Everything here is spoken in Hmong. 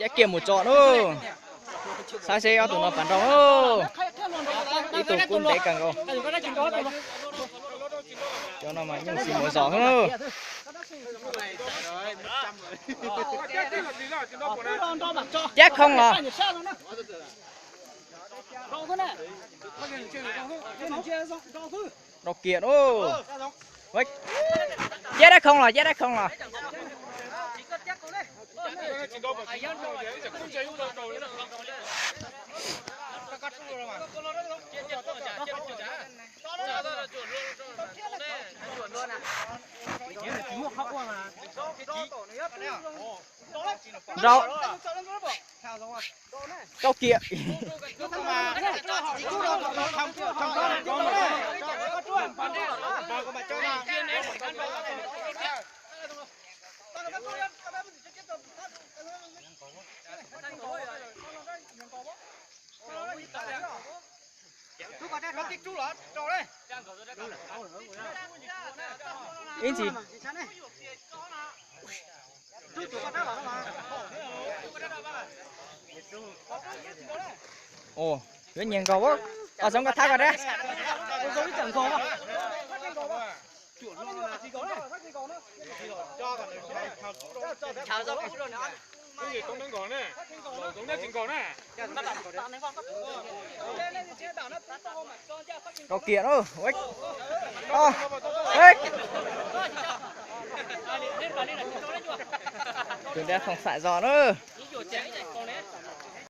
Ib kiag mus tso nub. Saib seb ob tug no pam nrau nub. Ib tug kub ntev kawg nkaus. Cov no mas nyuj xis muas zom xwb nub. Cab khoo los. Rau kiag nub. Cab dab khoo los, cab dab khoo los. Nrau. Rau kiag. Ib ntsis. Ua, yuav nyiag nkaus. Os, xyov koj thab koj dab. Rau kiag nub. Tus dab khoo xaim zos nub.